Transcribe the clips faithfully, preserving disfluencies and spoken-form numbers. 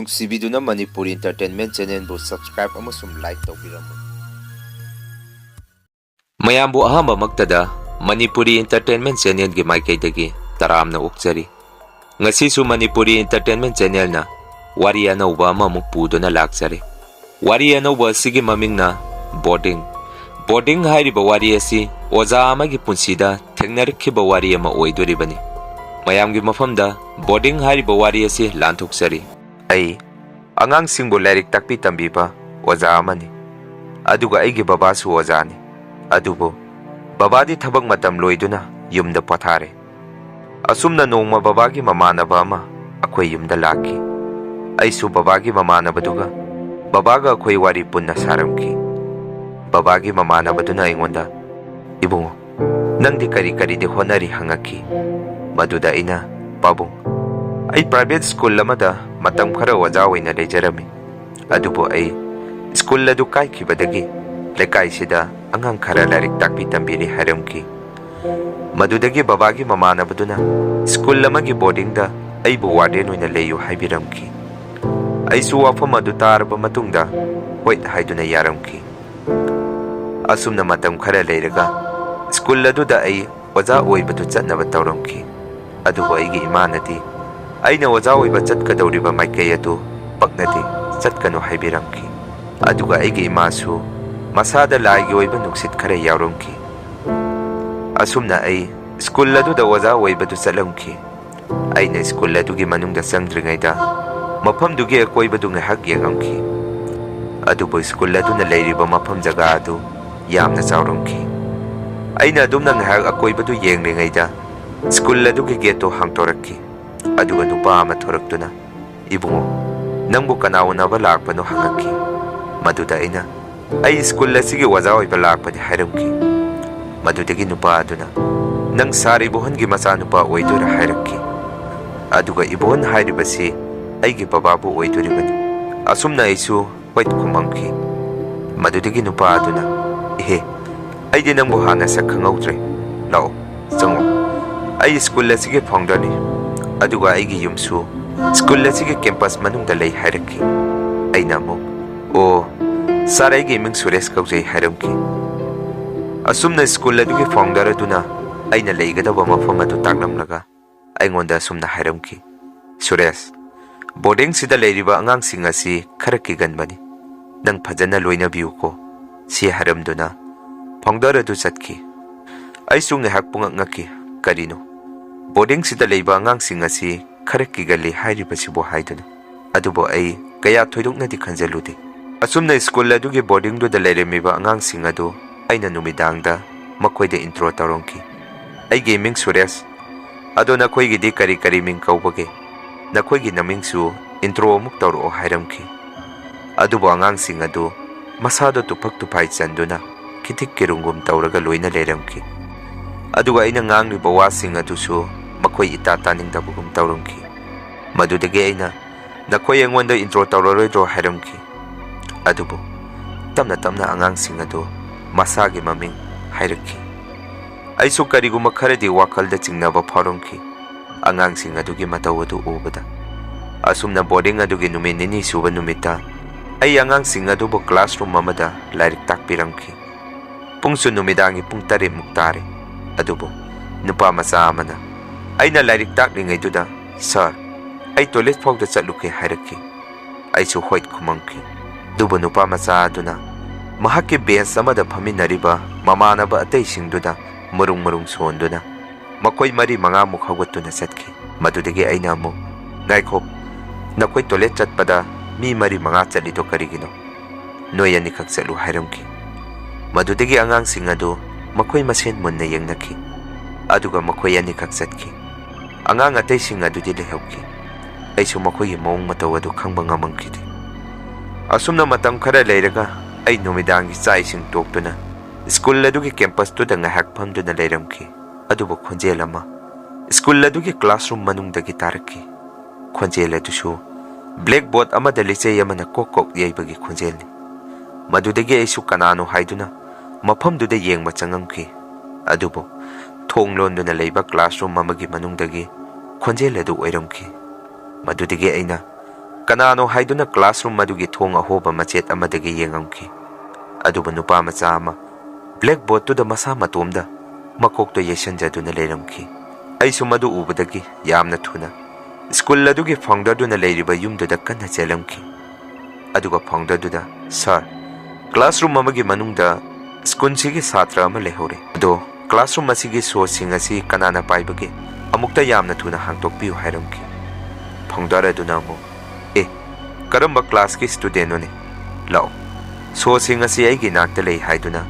ꯅꯨꯡꯁꯤꯕꯤꯗꯨꯅ Manipuri Entertainment Channelꯕꯨ subscribe ꯑꯃꯁꯨꯡ like ꯇꯧꯕꯤꯔꯝꯃꯨ꯫ ꯃꯌꯥꯝꯕꯨ ꯑꯍꯥꯟꯕꯃꯛꯇꯗ Manipuri Entertainment Channelꯒꯤ ꯃꯥꯏꯀꯩꯗꯒꯤ ꯇꯔꯥꯝꯅ ꯑꯣꯛꯆꯔꯤ꯫ ꯉꯁꯤꯁꯨ ꯃꯅꯤꯄꯨꯔꯤ Entertainment Channelꯅ ꯋꯥꯔꯤ ꯑꯅꯧꯕ ꯑꯃꯃꯨꯛ ꯄꯨꯗꯨꯅ ꯂꯥꯛꯆꯔꯤ꯫ ꯋꯥꯔꯤ ꯑꯅꯧꯕ ꯑꯁꯤꯒꯤ ꯃꯃꯤꯡꯅ Boarding꯫ Boarding ꯍꯥꯏꯔꯤꯕ ꯋꯥꯔꯤ ꯑꯁꯤ ꯑꯣꯖꯥ ꯑꯃꯒꯤ ꯄꯨꯟꯁꯤꯗ ꯊꯦꯡꯅꯔꯛꯈꯤꯕ ꯋꯥꯔꯤ ꯑꯃ ꯑꯣꯏꯗꯣꯔꯤꯕꯅꯤ꯫ ꯃꯌꯥꯝꯒꯤ ꯃꯐꯝꯗ Boarding ꯍꯥꯏꯔꯤꯕ ꯋꯥꯔꯤ ꯑꯁꯤ ꯂꯥꯟꯊꯣꯛꯆꯔꯤ꯫ ꯑꯩ ꯑꯉꯥꯡꯁꯤꯡꯕꯨ ꯂꯥꯏꯔꯤꯛ ꯇꯥꯛꯄꯤ ꯇꯝꯕꯤꯕ ꯑꯣꯖꯥ ꯑꯃꯅꯤ꯫ ꯑꯗꯨꯒ ꯑꯩꯒꯤ ꯕꯕꯥꯁꯨ ꯑꯣꯖꯥꯅꯤ꯫ ꯑꯗꯨꯕꯨ ꯕꯕꯥꯗꯤ ꯊꯕꯛ ꯃꯇꯝ ꯂꯣꯏꯗꯨꯅ ꯌꯨꯝꯗ ꯄꯣꯊꯥꯔꯦ꯫ ꯑꯁꯨꯝꯅ ꯅꯣꯡꯃ ꯕꯕꯥꯒꯤ ꯃꯃꯥꯟꯅꯕ ꯑꯃ ꯑꯩꯈꯣꯏ ꯌꯨꯝꯗ ꯂꯥꯛꯈꯤ꯫ ꯑꯩꯁꯨ ꯕꯕꯥꯒꯤ ꯃꯃꯥꯟꯅꯕꯗꯨꯒ ꯕꯕꯥꯒ ꯑꯩꯈꯣꯏ ꯋꯥꯔꯤ ꯄꯨꯟꯅ ꯁꯥꯔꯝꯈꯤ꯫ ꯕꯕꯥꯒꯤ ꯃꯃꯥꯟꯅꯕꯗꯨꯅ ꯑꯩꯉꯣꯟꯗ, "ꯏꯕꯨꯡꯉꯣ, ꯅꯪꯗꯤ ꯀꯔꯤ ꯀꯔꯤꯗꯤ ꯍꯣꯠꯅꯔꯤ?" ꯍꯪꯉꯛꯈꯤ꯫ ꯃꯗꯨꯗ ꯑꯩꯅ, "ꯄꯥꯕꯨꯡ, ꯑꯩ private school ꯑꯃꯗ ꯃꯇꯝ ꯈꯔ ꯑꯣꯖꯥ ꯑꯣꯏꯅ ꯂꯩꯖꯔꯝꯃꯤ꯫ ꯑꯗꯨꯕꯨ ꯑꯩ school ꯑꯗꯨ ꯀꯥꯏꯈꯤꯕꯗꯒꯤ ꯂꯩꯀꯥꯏꯁꯤꯗ ꯑꯉꯥꯡ ꯈꯔ ꯂꯥꯏꯔꯤꯛ ꯇꯥꯛꯄꯤ ꯇꯝꯕꯤꯔꯤ" ꯍꯥꯏꯔꯝꯈꯤ꯫ ꯃꯗꯨꯗꯒꯤ ꯕꯕꯥꯒꯤ ꯃꯃꯥꯟꯅꯕꯗꯨꯅ school ꯑꯃꯒꯤ boardingꯗ ꯑꯩꯕꯨ warden ꯑꯣꯏꯅ ꯂꯩꯌꯨ ꯍꯥꯏꯕꯤꯔꯝꯈꯤ꯫ ꯑꯩꯁꯨ ꯋꯥꯐꯝ ꯑꯗꯨ ꯇꯥꯔꯕ ꯃꯇꯨꯡꯗ ꯍꯣꯏ ꯍꯥꯏꯗꯨꯅ ꯌꯥꯔꯝꯈꯤ꯫ ꯑꯁꯨꯝꯅ ꯃꯇꯝ ꯈꯔ ꯂꯩꯔꯒ school ꯑꯗꯨꯗ ꯑꯩ ꯑꯣꯖꯥ ꯑꯣꯏꯕꯗꯨ ꯆꯠꯅꯕ ꯇꯧꯔꯝꯈꯤ꯫ ꯑꯗꯨꯕꯨ ꯑꯩꯒꯤ ꯏꯃꯥꯅꯗꯤ ꯑꯩꯅ ꯑꯣꯖꯥ ꯑꯣꯏꯕ ꯆꯠꯀꯗꯧꯔꯤꯕ ꯃꯥꯏꯀꯩ ꯑꯗꯨ ꯄꯛꯅꯗꯦ, ꯆꯠꯀꯅꯨ ꯍꯥꯏꯕꯤꯔꯝꯈꯤ꯫ ꯑꯗꯨꯒ ꯑꯩꯒꯤ ꯏꯃꯥꯁꯨ ꯃꯁꯥꯗ ꯂꯥꯏꯒꯤ ꯑꯣꯏꯕ ꯅꯨꯡꯁꯤꯠ ꯈꯔ ꯌꯥꯎꯔꯝꯈꯤ꯫ ꯑꯁꯨꯝꯅ ꯑꯩ school ꯑꯗꯨꯗ ꯑꯣꯖꯥ ꯑꯣꯏꯕꯗꯨ ꯆꯠꯂꯝꯈꯤ꯫ ꯑꯩꯅ school ꯑꯗꯨꯒꯤ ꯃꯅꯨꯡꯗ ꯆꯪꯗ꯭ꯔꯤꯉꯩꯗ ꯃꯐꯝꯗꯨꯒꯤ ꯑꯀꯣꯏꯕꯗꯨ ꯉꯥꯏꯍꯥꯛ ꯌꯦꯡꯉꯝꯈꯤ꯫ ꯑꯗꯨꯕꯨ school ꯑꯗꯨꯅ ꯂꯩꯔꯤꯕ ꯃꯐꯝ ꯖꯒꯥ ꯑꯗꯨ ꯌꯥꯝꯅ ꯆꯥꯎꯔꯝꯈꯤ꯫ ꯑꯩꯅ ꯑꯗꯨꯝꯅ ꯉꯥꯏꯍꯥꯛ ꯑꯀꯣꯏꯕꯗꯨ ꯌꯦꯡꯂꯤꯉꯩꯗ school ꯑꯗꯨꯒꯤ gateꯇꯨ ꯍꯥꯡꯗꯣꯔꯛꯈꯤ꯫ ꯑꯗꯨꯒ ꯅꯨꯄꯥ ꯑꯃ ꯊꯣꯔꯛꯇꯨꯅ, "ꯏꯕꯨꯡꯉꯣ, ꯅꯪꯕꯨ ꯀꯅꯥ ꯎꯅꯕ ꯂꯥꯛꯄꯅꯣ?" ꯍꯪꯉꯛꯈꯤ꯫ ꯃꯗꯨꯗ ꯑꯩꯅ, "ꯑꯩ school ꯑꯁꯤꯒꯤ ꯑꯣꯖꯥ ꯑꯣꯏꯕ ꯂꯥꯛꯄꯅꯤ" ꯍꯥꯏꯔꯝꯈꯤ꯫ ꯃꯗꯨꯗꯒꯤ ꯅꯨꯄꯥ ꯑꯗꯨꯅ, "ꯅꯪ sir ꯏꯕꯣꯍꯟꯒꯤ ꯃꯆꯥꯅꯨꯄꯥ ꯑꯣꯏꯗꯣꯏꯔꯥ?" ꯍꯥꯏꯔꯛꯈꯤ꯫ ꯑꯗꯨꯒ ꯏꯕꯣꯍꯟ ꯍꯥꯏꯔꯤꯕꯁꯤ ꯑꯩꯒꯤ ꯕꯕꯥꯕꯨ ꯑꯣꯏꯗꯣꯔꯤꯕꯅꯤ꯫ ꯑꯁꯨꯝꯅ ꯑꯩꯁꯨ ꯍꯣꯏ ꯈꯨꯝꯃꯝꯈꯤ꯫ ꯃꯗꯨꯗꯒꯤ ꯅꯨꯄꯥ ꯑꯗꯨꯅ, "ꯏꯍꯦ, ꯑꯩꯗꯤ ꯅꯪꯕꯨ ꯍꯥꯟꯅ ꯁꯛ ꯈꯪꯍꯧꯗ꯭ꯔꯦ꯫ ꯂꯥꯛꯑꯣ, ꯆꯪꯉꯣ꯫ ꯑꯩ school ꯑꯁꯤꯒꯤ founderꯅꯤ, ꯑꯗꯨꯒ ꯑꯩꯒꯤ ꯌꯨꯝꯁꯨ "ꯁ꯭ꯀꯨꯜ ꯑꯁꯤꯒꯤ ꯀꯦꯝꯄꯁ ꯃꯅꯨꯡꯗ ꯂꯩ" ꯍꯥꯏꯔꯛꯈꯤ꯫ ꯑꯩꯅ ꯑꯃꯨꯛ, "ꯑꯣ, ꯁꯥꯔ, ꯑꯩꯒꯤ ꯃꯤꯡ ꯁꯨꯔꯦꯁ ꯀꯧꯖꯩ" ꯍꯥꯏꯔꯝꯈꯤ꯫ ꯑꯁꯨꯝꯅ ꯁ꯭ꯀꯨꯜ ꯑꯗꯨꯒꯤ ꯐꯥꯎꯟꯗꯔ ꯑꯗꯨꯅ ꯑꯩꯅ ꯂꯩꯒꯗꯕ ꯃꯐꯝ ꯑꯗꯨ ꯇꯥꯛꯂꯝꯂꯒ ꯑꯩꯉꯣꯟꯗ ꯑꯁꯨꯝꯅ ꯍꯥꯏꯔꯝꯈꯤ, "ꯁꯨꯔꯦꯁ, ꯕꯣꯔꯗꯤꯡꯁꯤꯗ ꯂꯩꯔꯤꯕ ꯑꯉꯥꯡꯁꯤꯡ ꯑꯁꯤ ꯈꯔ ꯀꯤꯒꯟꯕꯅꯤ꯫ ꯅꯪ ꯐꯖꯅ ꯂꯣꯏꯅꯕꯤꯌꯨꯀꯣ" ꯁꯤ ꯍꯥꯏꯔꯝꯗꯨꯅ ꯐꯥꯎꯟꯗꯔ ꯑꯗꯨ ꯆꯠꯈꯤ꯫ ꯑꯩꯁꯨ ꯉꯥꯏꯍꯥꯛ ꯄꯨꯡꯉꯛ ꯉꯛꯈꯤ꯫ "ꯀꯔꯤꯅꯣ? ꯕꯣꯔꯗꯤꯡꯁꯤꯗ ꯂꯩꯕ ꯑꯉꯥꯡꯁꯤꯡ ꯑꯁꯤ ꯈꯔ ꯀꯤꯒꯜꯂꯤ ꯍꯥꯏꯔꯤꯕꯁꯤꯕꯨ?" ꯍꯥꯏꯗꯨꯅ꯫ ꯑꯗꯨꯕꯨ ꯑꯩ ꯀꯌꯥ ꯊꯣꯏꯗꯣꯛꯅꯗꯤ ꯈꯟꯖꯜꯂꯨꯗꯦ꯫ ꯑꯁꯨꯝꯅ ꯁ꯭ꯀꯨꯜ ꯑꯗꯨꯒꯤ ꯕꯣꯔꯗꯤꯡꯗꯨꯗ ꯂꯩꯔꯝꯃꯤꯕ ꯑꯉꯥꯡꯁꯤꯡ ꯑꯗꯨ ꯑꯩꯅ ꯅꯨꯃꯤꯗꯥꯡꯗ ꯃꯈꯣꯏꯗ ꯏꯟꯇ꯭ꯔꯣ ꯇꯧꯔꯝꯈꯤ꯫ "ꯑꯩꯒꯤ ꯃꯤꯡ ꯁꯨꯔꯦꯁ꯫ ꯑꯗꯣ ꯅꯈꯣꯏꯒꯤꯗꯤ ꯀꯔꯤ ꯀꯔꯤ ꯃꯤꯡ ꯀꯧꯕꯒꯦ? ꯅꯈꯣꯏꯒꯤ ꯅꯃꯤꯡꯁꯨ ꯏꯟꯇ꯭ꯔꯣ ꯑꯃꯨꯛ ꯇꯧꯔꯛꯑꯣ" ꯍꯥꯏꯔꯝꯈꯤ꯫ ꯑꯗꯨꯕꯨ ꯑꯉꯥꯡꯁꯤꯡ ꯑꯗꯨ ꯃꯁꯥꯗꯣ ꯇꯨꯐꯛ ꯇꯨꯐꯥꯏ ꯆꯟꯗꯨꯅ ꯈꯤꯇꯤꯛ ꯀꯤꯔꯨꯝꯒꯨꯝ ꯇꯧꯔꯒ ꯂꯣꯏꯅ ꯂꯩꯔꯝꯈꯤ꯫ ꯑꯗꯨꯒ ꯑꯩꯅ ꯉꯥꯡꯂꯤꯕ ꯋꯥꯁꯤꯡ ꯑꯗꯨꯁꯨ ꯃꯈꯣꯏ ꯏꯇꯥ ꯇꯥꯅꯤꯡꯗꯕꯒꯨꯝ ꯇꯧꯔꯝꯈꯤ꯫ ꯃꯗꯨꯗꯒꯤ ꯑꯩꯅ, "ꯅꯈꯣꯏ ꯑꯩꯉꯣꯟꯗ ꯏꯟꯇ꯭ꯔꯣ ꯇꯧꯔꯔꯣꯏꯗ꯭ꯔꯣ?" ꯍꯥꯏꯔꯝꯈꯤ꯫ ꯑꯗꯨꯕꯨ ꯇꯞꯅ ꯇꯞꯅ ꯑꯉꯥꯡꯁꯤꯡ ꯑꯗꯨ ꯃꯁꯥꯒꯤ ꯃꯃꯤꯡ ꯍꯥꯏꯔꯛꯈꯤ꯫ ꯑꯩꯁꯨ ꯀꯔꯤꯒꯨꯝꯕ ꯈꯔꯗꯤ ꯋꯥꯈꯜꯗ ꯆꯤꯡꯅꯕ ꯐꯥꯎꯔꯝꯈꯤ ꯑꯉꯥꯡꯁꯤꯡ ꯑꯗꯨꯒꯤ ꯃꯇꯧ ꯑꯗꯨ ꯎꯕꯗ꯫ ꯑꯁꯨꯝꯅ ꯕꯣꯔꯗꯤꯡ ꯑꯗꯨꯒꯤ ꯅꯨꯃꯤꯠ ꯅꯤꯅꯤ ꯁꯨꯕ ꯅꯨꯃꯤꯠꯇ ꯑꯩ ꯑꯉꯥꯡꯁꯤꯡ ꯑꯗꯨꯕꯨ ꯀ꯭ꯂꯥꯁꯔꯨꯝ ꯑꯃꯗ ꯂꯥꯏꯔꯤꯛ ꯇꯥꯛꯄꯤꯔꯝꯈꯤ꯫ ꯄꯨꯡꯁꯨ ꯅꯨꯃꯤꯗꯥꯡꯒꯤ ꯄꯨꯡ ꯇꯔꯦꯠꯃꯨꯛ ꯇꯥꯔꯦ꯫ ꯑꯗꯨꯕꯨ ꯅꯨꯄꯥ ꯃꯆꯥ ꯑꯃꯅ ꯑꯩꯅ ꯂꯥꯏꯔꯤꯛ ꯇꯥꯛꯂꯤꯉꯩꯗꯨꯗ, "ꯁꯥꯔ, ꯑꯩ ꯇꯣꯏꯂꯦꯠ ꯐꯥꯎꯗ ꯆꯠꯂꯨꯒꯦ" ꯍꯥꯏꯔꯛꯈꯤ꯫ ꯑꯩꯁꯨ ꯍꯣꯏ ꯈꯨꯝꯃꯝꯈꯤ꯫ ꯑꯗꯨꯕꯨ ꯅꯨꯄꯥ ꯃꯆꯥ ꯑꯗꯨꯅ ꯃꯍꯥꯛꯀꯤ ꯕꯦꯟꯁ ꯑꯃꯗ ꯐꯝꯃꯤꯟꯅꯔꯤꯕ ꯃꯃꯥꯟꯅꯕ ꯑꯇꯩꯁꯤꯡꯗꯨꯗ ꯃꯔꯨꯡ ꯃꯔꯨꯡ ꯁꯣꯟꯗꯨꯅ ꯃꯈꯣꯏ ꯃꯔꯤ ꯃꯉꯥꯃꯨꯛ ꯍꯧꯒꯠꯇꯨꯅ ꯆꯠꯈꯤ꯫ ꯃꯗꯨꯗꯒꯤ ꯑꯩꯅ ꯑꯃꯨꯛ, "ꯉꯥꯏꯈꯣ, ꯅꯈꯣꯏ ꯇꯣꯏꯂꯦꯠ ꯆꯠꯄꯗ ꯃꯤ ꯃꯔꯤ ꯃꯉꯥ ꯆꯠꯂꯤꯗꯣ ꯀꯔꯤꯒꯤꯅꯣ? ꯅꯣꯏ ꯑꯅꯤꯈꯛ ꯆꯠꯂꯨ" ꯍꯥꯏꯔꯝꯈꯤ꯫ ꯃꯗꯨꯗꯒꯤ ꯑꯉꯥꯡꯁꯤꯡ ꯑꯗꯨ ꯃꯈꯣꯏ ꯃꯁꯦꯟ ꯃꯨꯟꯅ ꯌꯦꯡꯅꯈꯤ꯫ ꯑꯗꯨꯒ ꯃꯈꯣꯏ ꯑꯅꯤꯈꯛ ꯆꯠꯈꯤ꯫ ꯑꯉꯥꯡ ꯑꯇꯩꯁꯤꯡ ꯑꯗꯨꯗꯤ ꯂꯩꯍꯧꯈꯤ꯫ ꯑꯩꯁꯨ ꯃꯈꯣꯏꯒꯤ ꯃꯑꯣꯡ ꯃꯇꯧ ꯑꯗꯨ ꯈꯪꯕ ꯉꯝꯃꯝꯈꯤꯗꯦ꯫ ꯑꯁꯨꯝꯅ ꯃꯇꯝ ꯈꯔ ꯂꯩꯔꯒ ꯑꯩ ꯅꯨꯃꯤꯗꯥꯡꯒꯤ ꯆꯥꯛ ꯏꯁꯤꯡ ꯇꯣꯛꯇꯨꯅ ꯁ꯭ꯀꯨꯜ ꯑꯗꯨꯒꯤ ꯀꯦꯝꯄꯁꯇꯨꯗ ꯉꯥꯏꯍꯥꯛ ꯐꯝꯗꯨꯅ ꯂꯩꯔꯝꯈꯤ꯫ ꯑꯗꯨꯕꯨ ꯈꯣꯟꯖꯦꯜ ꯑꯃ ꯁ꯭ꯀꯨꯜ ꯑꯗꯨꯒꯤ ꯀ꯭ꯂꯥꯁꯔꯨꯝ ꯃꯅꯨꯡꯗꯒꯤ ꯇꯥꯔꯛꯈꯤ꯫ ꯈꯣꯟꯖꯦꯜ ꯑꯗꯨꯁꯨ ꯕ꯭ꯂꯦꯛꯕꯣꯔꯗ ꯑꯃꯗ ꯂꯤꯆꯩ ꯑꯃꯅ ꯀꯣꯛ ꯀꯣꯛ ꯌꯩꯕꯒꯤ ꯈꯣꯟꯖꯦꯜꯅꯤ꯫ ꯃꯗꯨꯗꯒꯤ ꯑꯩꯁꯨ ꯀꯅꯥꯅꯣ ꯍꯥꯏꯗꯨꯅ ꯃꯐꯝꯗꯨꯗ ꯌꯦꯡꯕ ꯆꯪꯉꯝꯈꯤ꯫ ꯑꯗꯨꯕꯨ ꯊꯣꯡ ꯂꯣꯟꯗꯨꯅ ꯂꯩꯕ ꯀ꯭ꯂꯥꯁꯔꯨꯝ ꯑꯃꯒꯤ ꯃꯅꯨꯡꯗꯒꯤ ꯈꯣꯟꯖꯦꯜ ꯑꯗꯨ ꯑꯣꯏꯔꯝꯈꯤ꯫ ꯃꯗꯨꯗꯒꯤ ꯑꯩꯅ ꯀꯅꯥꯅꯣ ꯍꯥꯏꯗꯨꯅ classroom ꯑꯗꯨꯒꯤ ꯊꯣꯡ ꯑꯍꯣꯕ ꯃꯆꯦꯠ ꯑꯃꯗꯒꯤ ꯌꯦꯡꯉꯝꯈꯤ꯫ ꯑꯗꯨꯕꯨ ꯅꯨꯄꯥ ꯃꯆꯥ ꯑꯃ blackboardꯇꯨꯗ ꯃꯁꯥ ꯃꯇꯣꯝꯗ ꯃꯀꯣꯛꯇ ꯌꯩꯁꯟꯖꯗꯨꯅ ꯂꯩꯔꯝꯈꯤ꯫ ꯑꯩꯁꯨ ꯃꯗꯨ ꯎꯕꯗꯒꯤ ꯌꯥꯝꯅ ꯊꯨꯅ school ꯑꯗꯨꯒꯤ founderꯗꯨꯅ ꯂꯩꯔꯤꯕ ꯌꯨꯝꯗꯨꯗ ꯀꯟꯅ ꯆꯦꯜꯂꯝꯈꯤ꯫ ꯑꯗꯨꯒ founderꯗꯨꯗ, "Sir, classroom ꯑꯃꯒꯤ ꯃꯅꯨꯡꯗ schoolꯁꯤꯒꯤ ꯁꯥꯇ꯭ꯔ ꯑꯃ ꯂꯩꯍꯧꯔꯦ꯫ ꯑꯗꯣ classroom ꯑꯁꯤꯒꯤ ꯁꯣꯁꯤꯡ ꯑꯁꯤ ꯀꯅꯥꯅ ꯄꯥꯏꯕꯒꯦ? ꯑꯃꯨꯛꯇ ꯌꯥꯝꯅ ꯊꯨꯅ ꯍꯥꯡꯗꯣꯛꯄꯤꯌꯨ" ꯍꯥꯏꯔꯝꯈꯤ꯫ Founder ꯑꯗꯨꯅ ꯑꯃꯨꯛ, "ꯑꯦ, ꯀꯔꯝꯕ classꯀꯤ studentꯅꯣꯅꯦ? ꯂꯥꯛꯑꯣ, ꯁꯣꯁꯤꯡ ꯑꯁꯤ ꯑꯩꯒꯤ ꯏꯅꯥꯛꯇ ꯂꯩ" ꯍꯥꯏꯗꯨꯅ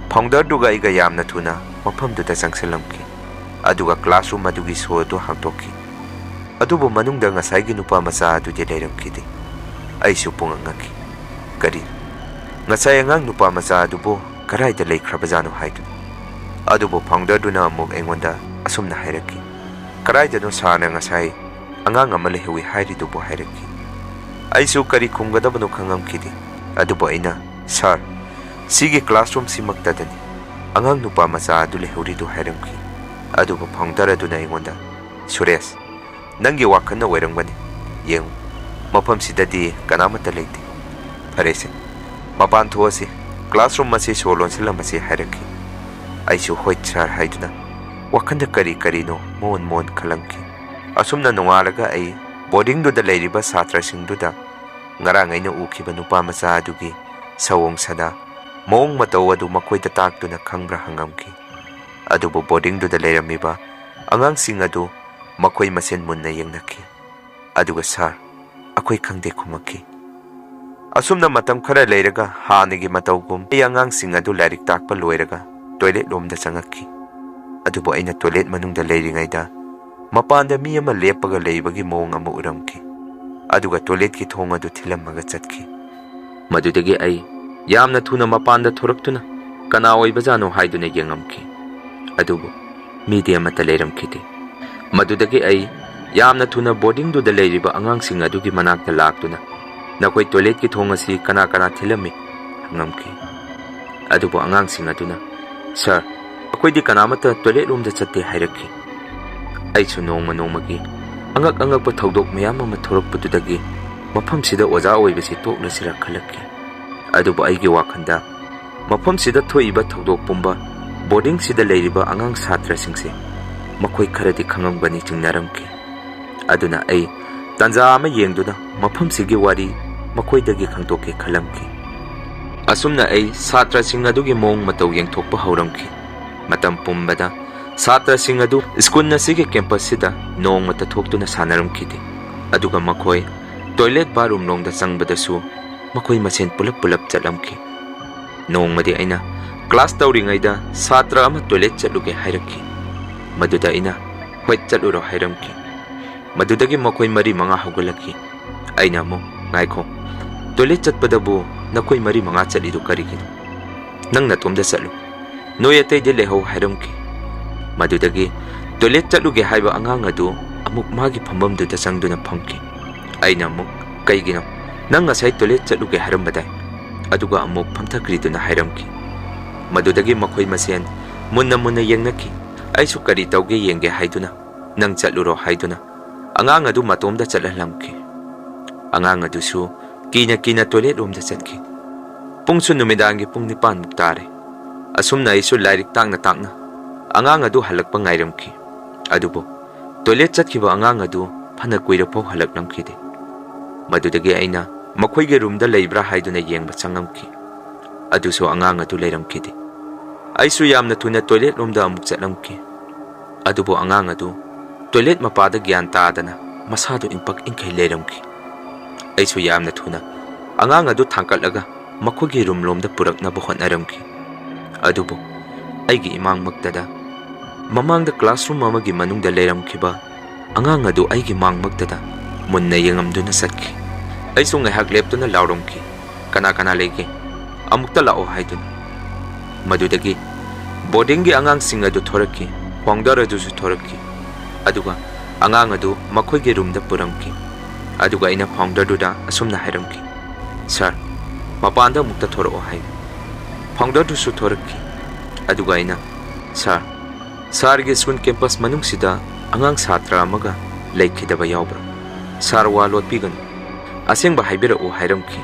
founderꯗꯨꯒ ꯑꯩꯒ ꯌꯥꯝꯅ ꯊꯨꯅ ꯃꯐꯝꯗꯨꯗ ꯆꯪꯁꯤꯜꯂꯝꯈꯤ꯫ ꯑꯗꯨꯒ classroom ꯑꯗꯨꯒꯤ ꯁꯣ ꯑꯗꯨ ꯍꯥꯡꯗꯣꯛꯈꯤ꯫ ꯑꯗꯨꯕꯨ ꯃꯅꯨꯡꯗ ꯉꯁꯥꯏꯒꯤ ꯅꯨꯄꯥ ꯃꯆꯥ ꯑꯗꯨꯗꯤ ꯂꯩꯔꯝꯈꯤꯗꯦ꯫ ꯑꯩꯁꯨ ꯄꯨꯡꯉꯛ ꯉꯛꯈꯤ꯫ ꯀꯔꯤ? ꯉꯁꯥꯏ ꯑꯉꯥꯡ ꯅꯨꯄꯥ ꯃꯆꯥ ꯑꯗꯨꯕꯨ ꯀꯗꯥꯏꯗ ꯂꯩꯈ꯭ꯔꯕꯖꯥꯠꯅꯣ ꯍꯥꯏꯗꯨꯅ꯫ ꯑꯗꯨꯕꯨ founderꯗꯨꯅ ꯑꯃꯨꯛ ꯑꯩꯉꯣꯟꯗ ꯑꯁꯨꯝꯅ ꯍꯥꯏꯔꯛꯈꯤ, "ꯀꯗꯥꯏꯗꯅꯣ sirꯅ ꯉꯁꯥꯏ ꯑꯉꯥꯡ ꯑꯃ ꯂꯩꯍꯧꯏ ꯍꯥꯏꯔꯤꯗꯨꯕꯨ?" ꯍꯥꯏꯔꯛꯈꯤ꯫ ꯑꯩꯁꯨ ꯀꯔꯤ ꯈꯨꯝꯒꯗꯕꯅꯣ ꯈꯪꯉꯝꯈꯤꯗꯦ꯫ ꯑꯗꯨꯕꯨ ꯑꯩꯅ, "Sir, ꯁꯤꯒꯤ classroomꯁꯤꯃꯛꯇꯗꯅꯤ ꯑꯉꯥꯡ ꯅꯨꯄꯥ ꯃꯆꯥ ꯑꯗꯨ ꯂꯩꯍꯧꯔꯤꯗꯨ" ꯍꯥꯏꯔꯝꯈꯤ꯫ ꯑꯗꯨꯕꯨ founder ꯑꯗꯨꯅ ꯑꯩꯉꯣꯟꯗ, "ꯁꯨꯔꯦꯁ, ꯅꯪꯒꯤ ꯋꯥꯈꯜꯅ ꯑꯣꯏꯔꯝꯒꯅꯤ꯫ ꯌꯦꯡꯉꯨ, ꯃꯐꯝꯁꯤꯗꯗꯤ ꯀꯅꯥꯃꯠꯇ ꯂꯩꯇꯦ꯫ ꯐꯔꯦꯁꯦ, ꯃꯄꯥꯟ ꯊꯣꯛꯑꯁꯤ, classroom ꯑꯁꯤ ꯁꯣ ꯂꯣꯟꯁꯤꯜꯂꯝꯃꯁꯤ" ꯍꯥꯏꯔꯛꯈꯤ꯫ ꯑꯩꯁꯨ "ꯍꯣꯏ sir" ꯍꯥꯏꯗꯨꯅ ꯋꯥꯈꯜꯗ ꯀꯔꯤ ꯀꯔꯤꯅꯣ ꯃꯣꯟ ꯃꯣꯟ ꯈꯜꯂꯝꯈꯤ꯫ ꯑꯁꯨꯝꯅ ꯅꯣꯡꯉꯥꯜꯂꯒ ꯑꯩ boardingꯗꯨꯗ ꯂꯩꯔꯤꯕ ꯁꯥꯇ꯭ꯔꯁꯤꯡꯗꯨꯗ ꯉꯔꯥꯡ ꯑꯩꯅ ꯎꯈꯤꯕ ꯅꯨꯄꯥ ꯃꯆꯥ ꯑꯗꯨꯒꯤ ꯁꯑꯣꯡ ꯁꯥꯗꯥ, ꯃꯑꯣꯡ ꯃꯇꯧ ꯑꯗꯨ ꯃꯈꯣꯏꯗ ꯇꯥꯛꯇꯨꯅ ꯈꯪꯕ꯭ꯔꯥ ꯍꯪꯉꯝꯈꯤ꯫ ꯑꯗꯨꯕꯨ boardingꯗꯨꯗ ꯂꯩꯔꯝꯃꯤꯕ ꯑꯉꯥꯡꯁꯤꯡ ꯑꯗꯨ ꯃꯈꯣꯏ ꯃꯁꯦꯟ ꯃꯨꯟꯅ ꯌꯦꯡꯅꯈꯤ꯫ ꯑꯗꯨꯒ "Sir, ꯑꯩꯈꯣꯏ ꯈꯪꯗꯦ" ꯈꯨꯝꯃꯛꯈꯤ꯫ ꯑꯁꯨꯝꯅ ꯃꯇꯝ ꯈꯔ ꯂꯩꯔꯒ ꯍꯥꯟꯅꯒꯤ ꯃꯇꯧꯒꯨꯝ ꯑꯩ ꯑꯉꯥꯡꯁꯤꯡ ꯑꯗꯨ ꯂꯥꯏꯔꯤꯛ ꯇꯥꯛꯄ ꯂꯣꯏꯔꯒ toilet ꯂꯣꯝꯗ ꯆꯪꯉꯛꯈꯤ꯫ ꯑꯗꯨꯕꯨ ꯑꯩꯅ toilet ꯃꯅꯨꯡꯗ ꯂꯩꯔꯤꯉꯩꯗ ꯃꯄꯥꯟꯗ ꯃꯤ ꯑꯃ ꯂꯦꯞꯄꯒ ꯂꯩꯕꯒꯤ ꯃꯑꯣꯡ ꯑꯃ ꯎꯔꯝꯈꯤ꯫ ꯑꯗꯨꯒ toiletꯀꯤ ꯊꯣꯡ ꯑꯗꯨ ꯊꯤꯜꯂꯝꯃꯒ ꯆꯠꯈꯤ꯫ ꯃꯗꯨꯗꯒꯤ ꯑꯩ ꯌꯥꯝꯅ ꯊꯨꯅ ꯃꯄꯥꯟꯗ ꯊꯣꯔꯛꯇꯨꯅ ꯀꯅꯥ ꯑꯣꯏꯕꯖꯥꯠꯅꯣ ꯍꯥꯏꯗꯨꯅ ꯌꯦꯡꯉꯝꯈꯤ꯫ ꯑꯗꯨꯕꯨ ꯃꯤꯗꯤ ꯑꯃꯠꯇ ꯂꯩꯔꯝꯈꯤꯗꯦ꯫ ꯃꯗꯨꯗꯒꯤ ꯑꯩ ꯌꯥꯝꯅ ꯊꯨꯅ boardingꯗꯨꯗ ꯂꯩꯔꯤꯕ ꯑꯉꯥꯡꯁꯤꯡ ꯑꯗꯨꯒꯤ ꯃꯅꯥꯛꯇ ꯂꯥꯛꯇꯨꯅ, "ꯅꯈꯣꯏ toiletꯀꯤ ꯊꯣꯡ ꯑꯁꯤ ꯀꯅꯥ ꯀꯅꯥ ꯊꯤꯜꯂꯝꯃꯤ?" ꯍꯪꯉꯝꯈꯤ꯫ ꯑꯗꯨꯕꯨ ꯑꯉꯥꯡꯁꯤꯡ ꯑꯗꯨꯅ, "Sir, ꯑꯩꯈꯣꯏꯗꯤ ꯀꯅꯥꯃꯠꯇ toilet ꯂꯣꯝꯗ ꯆꯠꯇꯦ" ꯍꯥꯏꯔꯛꯈꯤ꯫ ꯑꯩꯁꯨ ꯅꯣꯡꯃ ꯅꯣꯡꯃꯒꯤ ꯑꯉꯛ ꯑꯉꯛꯄ ꯊꯧꯗꯣꯛ ꯃꯌꯥꯝ ꯑꯃ ꯊꯣꯔꯛꯄꯗꯨꯗꯒꯤ ꯃꯐꯝꯁꯤꯗ ꯑꯣꯖꯥ ꯑꯣꯏꯕꯁꯤ ꯇꯣꯛꯂꯁꯤꯔꯥ ꯈꯜꯂꯛꯈꯤ꯫ ꯑꯗꯨꯕꯨ ꯑꯩꯒꯤ ꯋꯥꯈꯜꯗ ꯃꯐꯝꯁꯤꯗ ꯊꯣꯛꯏꯕ ꯊꯧꯗꯣꯛ ꯄꯨꯝꯕ ꯕꯣꯔꯗꯤꯡꯁꯤꯗ ꯂꯩꯔꯤꯕ ꯑꯉꯥꯡ ꯁꯥꯇ꯭ꯔꯁꯤꯡꯁꯦ ꯃꯈꯣꯏ ꯈꯔꯗꯤ ꯈꯪꯉꯝꯒꯅꯤ ꯆꯤꯡꯅꯔꯝꯈꯤ꯫ ꯑꯗꯨꯅ ꯑꯩ ꯇꯥꯟꯖꯥ ꯑꯃ ꯌꯦꯡꯗꯨꯅ ꯃꯐꯝꯁꯤꯒꯤ ꯋꯥꯔꯤ ꯃꯈꯣꯏꯗꯒꯤ ꯈꯪꯗꯣꯛꯀꯦ ꯈꯜꯂꯝꯈꯤ꯫ ꯑꯁꯨꯝꯅ ꯑꯩ ꯁꯥꯇ꯭ꯔꯁꯤꯡ ꯑꯗꯨꯒꯤ ꯃꯑꯣꯡ ꯃꯇꯧ ꯌꯦꯡꯊꯣꯛꯄ ꯍꯧꯔꯝꯈꯤ꯫ ꯃꯇꯝ ꯄꯨꯝꯕꯗ ꯁꯥꯇ꯭ꯔꯁꯤꯡ ꯑꯗꯨ ꯁ꯭ꯀꯨꯜ ꯑꯁꯤꯒꯤ ꯀꯦꯝꯄꯁꯁꯤꯗ ꯅꯣꯡꯃꯇ ꯊꯣꯛꯇꯨꯅ ꯁꯥꯟꯅꯔꯝꯈꯤꯗꯦ꯫ ꯑꯗꯨꯒ ꯃꯈꯣꯏ ꯇꯣꯏꯂꯦꯠ ꯕꯥꯠꯔꯨꯝ ꯂꯣꯝꯗ ꯆꯪꯕꯗꯁꯨ ꯃꯈꯣꯏ ꯃꯁꯦꯟ ꯄꯨꯂꯞ ꯄꯨꯂꯞ ꯆꯠꯂꯝꯈꯤ꯫ ꯅꯣꯡꯃꯗꯤ ꯑꯩꯅ ꯀ꯭ꯂꯥꯁ ꯇꯧꯔꯤꯉꯩꯗ ꯁꯥꯇ꯭ꯔ ꯑꯃ ꯇꯣꯏꯂꯦꯠ ꯆꯠꯂꯨꯒꯦ ꯍꯥꯏꯔꯛꯈꯤ꯫ ꯃꯗꯨꯗ ꯑꯩꯅ, "ꯍꯣꯏ, ꯆꯠꯂꯨꯔꯣ" ꯍꯥꯏꯔꯝꯈꯤ꯫ ꯃꯗꯨꯗꯒꯤ ꯃꯈꯣꯏ ꯃꯔꯤ ꯃꯉꯥ ꯍꯧꯒꯠꯂꯛꯈꯤ꯫ ꯑꯩꯅ ꯑꯃꯨꯛ, "ꯉꯥꯏꯈꯣ, ꯇꯣꯏꯂꯦꯠ ꯆꯠꯄꯗꯕꯨ ꯅꯈꯣꯏ ꯃꯔꯤ ꯃꯉꯥ ꯆꯠꯂꯤꯗꯨ ꯀꯔꯤꯒꯤꯅꯣ? ꯅꯪ ꯅꯇꯣꯝꯗ ꯆꯠꯂꯨ, ꯅꯣꯏ ꯑꯇꯩꯗꯤ ꯂꯩꯍꯧ" ꯍꯥꯏꯔꯝꯈꯤ꯫ ꯃꯗꯨꯗꯒꯤ ꯇꯣꯏꯂꯦꯠ ꯆꯠꯂꯨꯒꯦ ꯍꯥꯏꯕ ꯑꯉꯥꯡ ꯑꯗꯨ ꯑꯃꯨꯛ ꯃꯥꯒꯤ ꯐꯝꯐꯝꯗꯨꯗ ꯆꯪꯗꯨꯅ ꯐꯝꯈꯤ꯫ ꯑꯩꯅ ꯑꯃꯨꯛ, "ꯀꯩꯒꯤꯅꯣ? ꯅꯪ ꯉꯁꯥꯏ ꯇꯣꯏꯂꯦꯠ ꯆꯠꯂꯨꯒꯦ ꯍꯥꯏꯔꯝꯕꯗꯥꯏ?" ꯑꯗꯨꯒ ꯑꯃꯨꯛ ꯐꯝꯊꯈ꯭ꯔꯤꯗꯨꯅ ꯍꯥꯏꯔꯝꯈꯤ꯫ ꯃꯗꯨꯗꯒꯤ ꯃꯈꯣꯏ ꯃꯁꯦꯟ ꯃꯨꯟꯅ ꯃꯨꯟꯅ ꯌꯦꯡꯅꯈꯤ꯫ ꯑꯩꯁꯨ ꯀꯔꯤ ꯇꯧꯒꯦ ꯌꯦꯡꯒꯦ ꯍꯥꯏꯗꯨꯅ, "ꯅꯪ ꯆꯠꯂꯨꯔꯣ" ꯍꯥꯏꯗꯨꯅ ꯑꯉꯥꯡ ꯑꯗꯨ ꯃꯇꯣꯝꯗ ꯆꯠꯍꯜꯂꯝꯈꯤ꯫ ꯑꯉꯥꯡ ꯑꯗꯨꯁꯨ ꯀꯤꯅ ꯀꯤꯅ ꯇꯣꯏꯂꯦꯠ ꯔꯣꯝꯗ ꯆꯠꯈꯤ꯫ ꯄꯨꯡꯁꯨ ꯅꯨꯃꯤꯗꯥꯡꯒꯤ ꯄꯨꯡ ꯅꯤꯄꯥꯟꯃꯨꯛ ꯇꯥꯔꯦ꯫ ꯑꯁꯨꯝꯅ ꯑꯩꯁꯨ ꯂꯥꯏꯔꯤꯛ ꯇꯥꯛꯅ ꯇꯥꯛꯅ ꯑꯉꯥꯡ ꯑꯗꯨ ꯍꯜꯂꯛꯄ ꯉꯥꯏꯔꯝꯈꯤ꯫ ꯑꯗꯨꯕꯨ ꯇꯣꯏꯂꯦꯠ ꯆꯠꯈꯤꯕ ꯑꯉꯥꯡ ꯑꯗꯨ ꯐꯅ ꯀꯨꯏꯔꯐꯥꯎ ꯍꯜꯂꯛꯂꯝꯈꯤꯗꯦ꯫ ꯃꯗꯨꯗꯒꯤ ꯑꯩꯅ ꯃꯈꯣꯏꯒꯤ ꯔꯨꯝꯗ ꯂꯩꯕ꯭ꯔꯥ ꯍꯥꯏꯗꯨꯅ ꯌꯦꯡꯕ ꯆꯪꯉꯝꯈꯤ꯫ ꯑꯗꯨꯁꯨ ꯑꯉꯥꯡ ꯑꯗꯨ ꯂꯩꯔꯝꯈꯤꯗꯦ꯫ ꯑꯩꯁꯨ ꯌꯥꯝꯅ ꯊꯨꯅ ꯇꯣꯏꯂꯦꯠ ꯔꯣꯝꯗ ꯑꯃꯨꯛ ꯆꯠꯂꯝꯈꯤ꯫ ꯑꯗꯨꯕꯨ ꯑꯉꯥꯡ ꯑꯗꯨ ꯇꯣꯏꯂꯦꯠ ꯃꯄꯥꯗ ꯒ꯭ꯌꯥꯟ ꯇꯥꯗꯅ ꯃꯁꯥꯗꯨ ꯏꯪꯄꯛ ꯏꯪꯈꯩ ꯂꯩꯔꯝꯈꯤ꯫ ꯑꯩꯁꯨ ꯌꯥꯝꯅ ꯊꯨꯅ ꯑꯉꯥꯡ ꯑꯗꯨ ꯊꯥꯡꯀꯠꯂꯒ ꯃꯈꯣꯏꯒꯤ ꯔꯨꯝ ꯂꯣꯝꯗ ꯄꯨꯔꯛꯅꯕ ꯍꯣꯠꯅꯔꯝꯈꯤ꯫ ꯑꯗꯨꯕꯨ ꯑꯩꯒꯤ ꯏꯃꯥꯡꯃꯛꯇꯗ ꯃꯃꯥꯡꯗ ꯀ꯭ꯂꯥꯁꯔꯨꯝ ꯑꯃꯒꯤ ꯃꯅꯨꯡꯗ ꯂꯩꯔꯝꯈꯤꯕ ꯑꯉꯥꯡ ꯑꯗꯨ ꯑꯩꯒꯤ ꯃꯥꯡꯃꯛꯇꯗ ꯃꯨꯟꯅ ꯌꯦꯡꯉꯝꯗꯨꯅ ꯆꯠꯈꯤ꯫ ꯑꯩꯁꯨ ꯉꯥꯏꯍꯥꯛ ꯂꯦꯞꯇꯨꯅ ꯂꯥꯎꯔꯝꯈꯤ, "ꯀꯅꯥ ꯀꯅꯥ ꯂꯩꯒꯦ? ꯑꯃꯨꯛꯇ ꯂꯥꯛꯑꯣ" ꯍꯥꯏꯗꯨꯅ꯫ ꯃꯗꯨꯗꯒꯤ ꯕꯣꯔꯗꯤꯡꯒꯤ ꯑꯉꯥꯡꯁꯤꯡ ꯑꯗꯨ ꯊꯣꯔꯛꯈꯤ, ꯐꯥꯎꯟꯗꯔ ꯑꯗꯨꯁꯨ ꯊꯣꯔꯛꯈꯤ꯫ ꯑꯗꯨꯒ ꯑꯉꯥꯡ ꯑꯗꯨ ꯃꯈꯣꯏꯒꯤ ꯔꯨꯝꯗ ꯄꯨꯔꯝꯈꯤ꯫ ꯑꯗꯨꯒ ꯑꯩꯅ ꯐꯥꯎꯟꯗꯔꯗꯨꯗ ꯑꯁꯨꯝꯅ ꯍꯥꯏꯔꯝꯈꯤ, "ꯁꯥꯔ, ꯃꯄꯥꯟꯗ ꯑꯃꯨꯛꯇ ꯊꯣꯔꯛꯑꯣ" ꯍꯥꯏ꯫ ꯐꯥꯎꯟꯗꯔꯗꯨꯁꯨ ꯊꯣꯔꯛꯈꯤ꯫ ꯑꯗꯨꯒ ꯑꯩꯅ, "ꯁꯥꯔ, ꯁꯥꯔꯒꯤ ꯁ꯭ꯀꯨꯜ ꯀꯦꯝꯄꯁ ꯃꯅꯨꯡꯁꯤꯗ ꯑꯉꯥꯡ ꯁꯥꯇ꯭ꯔ ꯑꯃꯒ ꯂꯩꯈꯤꯗꯕ ꯌꯥꯎꯕ꯭ꯔꯥ? ꯁꯥꯔ, ꯋꯥ ꯂꯣꯠꯄꯤꯒꯅꯨ, ꯑꯁꯦꯡꯕ ꯍꯥꯏꯕꯤꯔꯛꯎ ꯍꯥꯏꯔꯝꯈꯤ꯫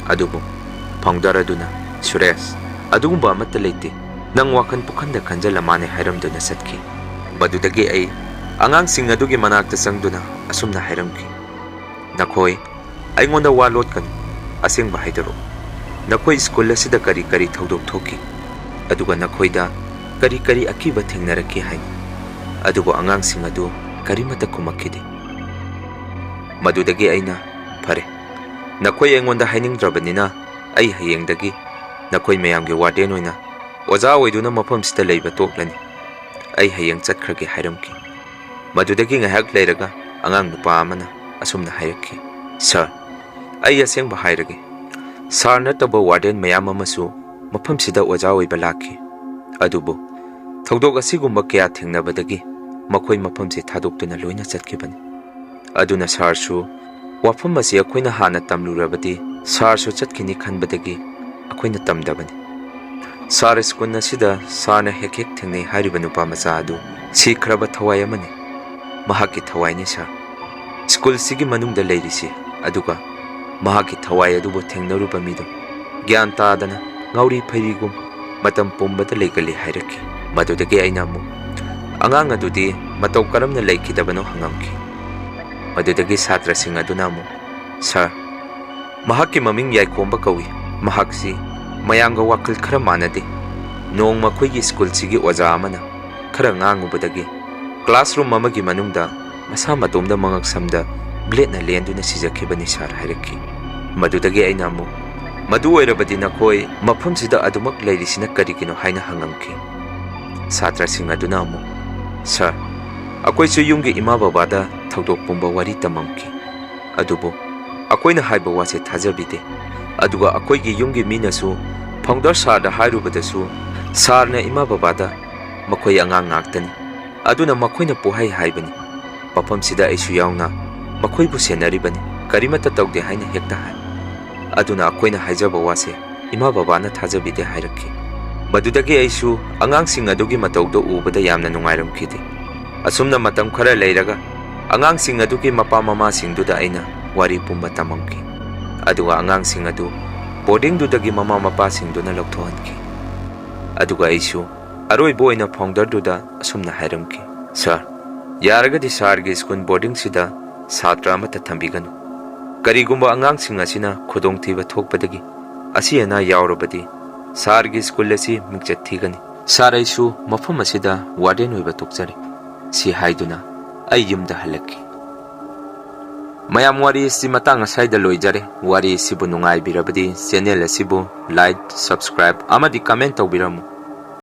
ꯑꯗꯨꯕꯨ ꯐꯥꯎꯟꯗꯔ ꯑꯗꯨꯅ, "ꯁꯨꯔꯦꯁ, ꯑꯗꯨꯒꯨꯝꯕ ꯑꯃꯠꯇ ꯂꯩꯇꯦ, ꯅꯪ ꯋꯥꯈꯜ ꯄꯨꯈꯟꯗ ꯈꯟꯖꯜꯂ ꯃꯥꯅꯦ" ꯍꯥꯏꯔꯝꯗꯨꯅ ꯆꯠꯈꯤ꯫ ꯃꯗꯨꯗꯒꯤ ꯑꯩ ꯑꯉꯥꯡꯁꯤꯡ ꯑꯗꯨꯒꯤ ꯃꯅꯥꯛꯇ ꯆꯪꯗꯨꯅ ꯑꯁꯨꯝꯅ ꯍꯥꯏꯔꯝꯈꯤ, "ꯅꯈꯣꯏ ꯑꯩꯉꯣꯟꯗ ꯋꯥ ꯂꯣꯠꯀꯅꯨ, ꯑꯁꯦꯡꯕ ꯍꯥꯏꯗꯣꯔꯛꯎ꯫ ꯅꯈꯣꯏ ꯁ꯭ꯀꯨꯜ ꯑꯁꯤꯗ ꯀꯔꯤ ꯀꯔꯤ ꯊꯧꯗꯣꯛ ꯊꯣꯛꯈꯤ? ꯑꯗꯨꯒ ꯅꯈꯣꯏꯗ ꯀꯔꯤ ꯀꯔꯤ ꯑꯀꯤꯕ ꯊꯦꯡꯅꯔꯛꯈꯤ?" ꯍꯥꯏꯅ꯫ ꯑꯗꯨꯕꯨ ꯑꯉꯥꯡꯁꯤꯡ ꯑꯗꯨ ꯀꯔꯤꯃꯠꯇ ꯈꯨꯝꯃꯛꯈꯤꯗꯦ꯫ ꯃꯗꯨꯗꯒꯤ ꯑꯩꯅ, "ꯐꯔꯦ, ꯅꯈꯣꯏ ꯑꯩꯉꯣꯟꯗ ꯍꯥꯏꯅꯤꯡꯗ꯭ꯔꯕꯅꯤꯅ ꯑꯩ ꯍꯌꯦꯡꯗꯒꯤ ꯅꯈꯣꯏ ꯃꯌꯥꯝꯒꯤ ꯋꯥꯔꯗꯦꯟ ꯑꯣꯏꯅ ꯑꯣꯖꯥ ꯑꯣꯏꯗꯨꯅ ꯃꯐꯝꯁꯤꯗ ꯂꯩꯕ ꯇꯣꯛꯂꯅꯤ꯫ ꯑꯩ ꯍꯌꯦꯡ ꯆꯠꯈ꯭ꯔꯒꯦ" ꯍꯥꯏꯔꯝꯈꯤ꯫ ꯃꯗꯨꯗꯒꯤ ꯉꯥꯏꯍꯥꯛ ꯂꯩꯔꯒ ꯑꯉꯥꯡ ꯅꯨꯄꯥ ꯑꯃꯅ ꯑꯁꯨꯝꯅ ꯍꯥꯏꯔꯛꯈꯤ, "ꯁꯥꯔ, ꯑꯩ ꯑꯁꯦꯡꯕ ꯍꯥꯏꯔꯒꯦ, ꯁꯥꯔ ꯅꯠꯇꯕ ꯋꯥꯔꯗꯦꯟ ꯃꯌꯥꯝ ꯑꯃꯁꯨ ꯃꯐꯝꯁꯤꯗ ꯑꯣꯖꯥ ꯑꯣꯏꯕ ꯂꯥꯛꯈꯤ꯫ ꯑꯗꯨꯕꯨ ꯊꯧꯗꯣꯛ ꯑꯁꯤꯒꯨꯝꯕ ꯀꯌꯥ ꯊꯦꯡꯅꯕꯗꯒꯤ ꯃꯈꯣꯏ ꯃꯐꯝꯁꯤ ꯊꯥꯗꯣꯛꯇꯨꯅ ꯂꯣꯏꯅ ꯆꯠꯈꯤꯕꯅꯤ꯫ ꯑꯗꯨꯅ ꯁꯥꯔꯁꯨ ꯋꯥꯐꯝ ꯑꯁꯤ ꯑꯩꯈꯣꯏꯅ ꯍꯥꯟꯅ ꯇꯝꯂꯨꯔꯕꯗꯤ ꯁꯥꯔꯁꯨ ꯆꯠꯈꯤꯅꯤ ꯈꯟꯕꯗꯒꯤ ꯑꯩꯈꯣꯏꯅ ꯇꯝꯗꯕꯅꯤ꯫ ꯁꯥꯔ, ꯁ꯭ꯀꯨꯜ ꯑꯁꯤꯗ ꯁꯥꯔꯅ ꯍꯦꯛ ꯍꯦꯛ ꯊꯦꯡꯅꯩ ꯍꯥꯏꯔꯤꯕ ꯅꯨꯄꯥ ꯃꯆꯥ ꯑꯗꯨ ꯁꯤꯈ꯭ꯔꯕ ꯊꯋꯥꯏ ꯑꯃꯅꯤ꯫ ꯃꯍꯥꯛꯀꯤ ꯊꯋꯥꯏꯅꯤ ꯁꯥꯔ꯫ ꯁ꯭ꯀꯨꯜꯁꯤꯒꯤ ꯃꯅꯨꯡꯗ ꯂꯩꯔꯤꯁꯤ, ꯑꯗꯨꯒ ꯃꯍꯥꯛꯀꯤ ꯊꯋꯥꯏ ꯑꯗꯨꯕꯨ ꯊꯦꯡꯅꯔꯨꯕ ꯃꯤꯗꯣ ꯒ꯭ꯌꯥꯟ ꯇꯥꯗꯅ ꯉꯥꯎꯔꯤ ꯐꯩꯔꯤꯒꯨꯝ ꯃꯇꯝ ꯄꯨꯝꯕꯗ ꯂꯩꯒꯜꯂꯤ" ꯍꯥꯏꯔꯛꯈꯤ꯫ ꯃꯗꯨꯗꯒꯤ ꯑꯩꯅ ꯑꯃꯨꯛ, "ꯑꯉꯥꯡ ꯑꯗꯨꯗꯤ ꯃꯇꯧ ꯀꯔꯝꯅ ꯂꯩꯈꯤꯗꯕꯅꯣ?" ꯍꯪꯉꯝꯈꯤ꯫ ꯃꯗꯨꯗꯒꯤ ꯁꯥꯇ꯭ꯔꯁꯤꯡ ꯑꯗꯨꯅ ꯑꯃꯨꯛ, "ꯁꯥꯔ, ꯃꯍꯥꯛꯀꯤ ꯃꯃꯤꯡ ꯌꯥꯏꯈꯣꯝꯕ ꯀꯧꯏ꯫ ꯃꯍꯥꯛꯁꯤ ꯃꯌꯥꯝꯒ ꯋꯥꯈꯜ ꯈꯔ ꯃꯥꯟꯅꯗꯦ꯫ ꯅꯣꯡꯃ ꯑꯩꯈꯣꯏꯒꯤ ꯁ꯭ꯀꯨꯜꯁꯤꯒꯤ ꯑꯣꯖꯥ ꯑꯃꯅ ꯈꯔ ꯉꯥꯡꯉꯨꯕꯗꯒꯤ ꯀ꯭ꯂꯥꯁꯔꯨꯝ ꯑꯃꯒꯤ ꯃꯅꯨꯡꯗ ꯃꯁꯥ ꯃꯇꯣꯝꯗ ꯃꯉꯛꯁꯝꯗ ꯕ꯭ꯂꯦꯗꯅ ꯂꯦꯟꯗꯨꯅ ꯁꯤꯖꯈꯤꯕꯅꯤ ꯁꯥꯔ" ꯍꯥꯏꯔꯛꯈꯤ꯫ ꯃꯗꯨꯗꯒꯤ ꯑꯩꯅ ꯑꯃꯨꯛ, "ꯃꯗꯨ ꯑꯣꯏꯔꯕꯗꯤ ꯅꯈꯣꯏ ꯃꯐꯝꯁꯤꯗ ꯑꯗꯨꯃꯛ ꯂꯩꯔꯤꯁꯤꯅ ꯀꯔꯤꯒꯤꯅꯣ?" ꯍꯥꯏꯅ ꯍꯪꯉꯝꯈꯤ꯫ ꯁꯥꯇ꯭ꯔꯁꯤꯡ ꯑꯗꯨꯅ ꯑꯃꯨꯛ, "ꯁꯥꯔ, ꯑꯩꯈꯣꯏꯁꯨ ꯌꯨꯝꯒꯤ ꯏꯃꯥ ꯕꯕꯥꯗ ꯊꯧꯗꯣꯛ ꯄꯨꯝꯕ ꯋꯥꯔꯤ ꯇꯝꯃꯝꯈꯤ꯫ ꯑꯗꯨꯕꯨ ꯑꯩꯈꯣꯏꯅ ꯍꯥꯏꯕ ꯋꯥꯁꯦ ꯊꯥꯖꯕꯤꯗꯦ꯫ ꯑꯗꯨꯒ ꯑꯩꯈꯣꯏꯒꯤ ꯌꯨꯝꯒꯤ ꯃꯤꯅꯁꯨ ꯐꯥꯎꯟꯗꯔ ꯁꯥꯔꯗ ꯍꯥꯏꯔꯨꯕꯗꯁꯨ ꯁꯥꯔꯅ ꯏꯃꯥ ꯕꯕꯥꯗ ꯃꯈꯣꯏ ꯑꯉꯥꯡ ꯉꯥꯛꯇꯅꯤ, ꯑꯗꯨꯅ ꯃꯈꯣꯏꯅ ꯄꯣꯍꯥꯏ ꯍꯥꯏꯕꯅꯤ꯫ ꯃꯐꯝꯁꯤꯗ ꯑꯩꯁꯨ ꯌꯥꯎꯅ ꯃꯈꯣꯏꯕꯨ ꯁꯦꯟꯅꯔꯤꯕꯅꯤ, ꯀꯔꯤꯃꯠꯇ ꯇꯧꯗꯦ ꯍꯥꯏꯅ ꯍꯦꯛꯇ ꯍꯥꯏ꯫ ꯑꯗꯨꯅ ꯑꯩꯈꯣꯏꯅ ꯍꯥꯏꯖꯕ ꯋꯥꯁꯦ ꯏꯃꯥ ꯕꯕꯥꯅ ꯊꯥꯖꯕꯤꯗꯦ" ꯍꯥꯏꯔꯛꯈꯤ꯫ ꯃꯗꯨꯗꯒꯤ ꯑꯩꯁꯨ ꯑꯉꯥꯡꯁꯤꯡ ꯑꯗꯨꯒꯤ ꯃꯇꯧꯗꯣ ꯎꯕꯗ ꯌꯥꯝꯅ ꯅꯨꯡꯉꯥꯏꯔꯝꯈꯤꯗꯦ꯫ ꯑꯁꯨꯝꯅ ꯃꯇꯝ ꯈꯔ ꯂꯩꯔꯒ ꯑꯉꯥꯡꯁꯤꯡ ꯑꯗꯨꯒꯤ ꯃꯄꯥ ꯃꯃꯥꯁꯤꯡꯗꯨꯗ ꯑꯩꯅ ꯋꯥꯔꯤ ꯄꯨꯝꯕ ꯇꯝꯃꯝꯈꯤ꯫ ꯑꯗꯨꯒ ꯑꯉꯥꯡꯁꯤꯡ ꯑꯗꯨ ꯕꯣꯔꯗꯤꯡꯗꯨꯗꯒꯤ ꯃꯃꯥ ꯃꯄꯥꯁꯤꯡꯗꯨꯅ ꯂꯧꯊꯣꯛꯍꯟꯈꯤ꯫ ꯑꯗꯨꯒ ꯑꯩꯁꯨ ꯑꯔꯣꯏꯕ ꯑꯣꯏꯅ ꯐꯥꯎꯟꯗꯔꯗꯨꯗ ꯑꯁꯨꯝꯅ ꯍꯥꯏꯔꯝꯈꯤ, "ꯁꯥꯔ, ꯌꯥꯔꯒꯗꯤ ꯁꯥꯔꯒꯤ ꯁ꯭ꯀꯨꯜ ꯕꯣꯔꯗꯤꯡꯁꯤꯗ ꯁꯥꯇ꯭ꯔ ꯑꯃꯠꯇ ꯊꯝꯕꯤꯒꯅꯨ꯫ ꯀꯔꯤꯒꯨꯝꯕ ꯑꯉꯥꯡꯁꯤꯡ ꯑꯁꯤꯅ ꯈꯨꯗꯣꯡꯊꯤꯕ ꯊꯣꯛꯄꯗꯒꯤ ꯑꯁꯤ ꯑꯅꯥ ꯌꯥꯎꯔꯕꯗꯤ ꯁꯥꯔꯒꯤ ꯁ꯭ꯀꯨꯜ ꯑꯁꯤ ꯃꯤꯡꯆꯠ ꯊꯤꯒꯅꯤ꯫ ꯁꯥꯔ, ꯑꯩꯁꯨ ꯃꯐꯝ ꯑꯁꯤꯗ ꯋꯥꯔꯗꯦꯟ ꯑꯣꯏꯕ ꯇꯣꯛꯆꯔꯦ," ꯁꯤ ꯍꯥꯏꯗꯨꯅ ꯑꯩ ꯌꯨꯝꯗ ꯍꯜꯂꯛꯈꯤ꯫ ꯃꯌꯥꯝ, ꯋꯥꯔꯤ ꯑꯁꯤ ꯃꯇꯥꯡ ꯑꯁ꯭ꯋꯥꯏꯗ ꯂꯣꯏꯖꯔꯦ꯫ ꯋꯥꯔꯤ ꯑꯁꯤꯕꯨ ꯅꯨꯡꯉꯥꯏꯕꯤꯔꯕꯗꯤ ꯆꯦꯅꯦꯜ ꯑꯁꯤꯕꯨ ꯂꯥꯏꯛ, ꯁꯕꯁꯀ꯭ꯔꯥꯏꯕ ꯑꯃꯗꯤ ꯀꯃꯦꯟ ꯇꯧꯕꯤꯔꯝꯃꯨ꯫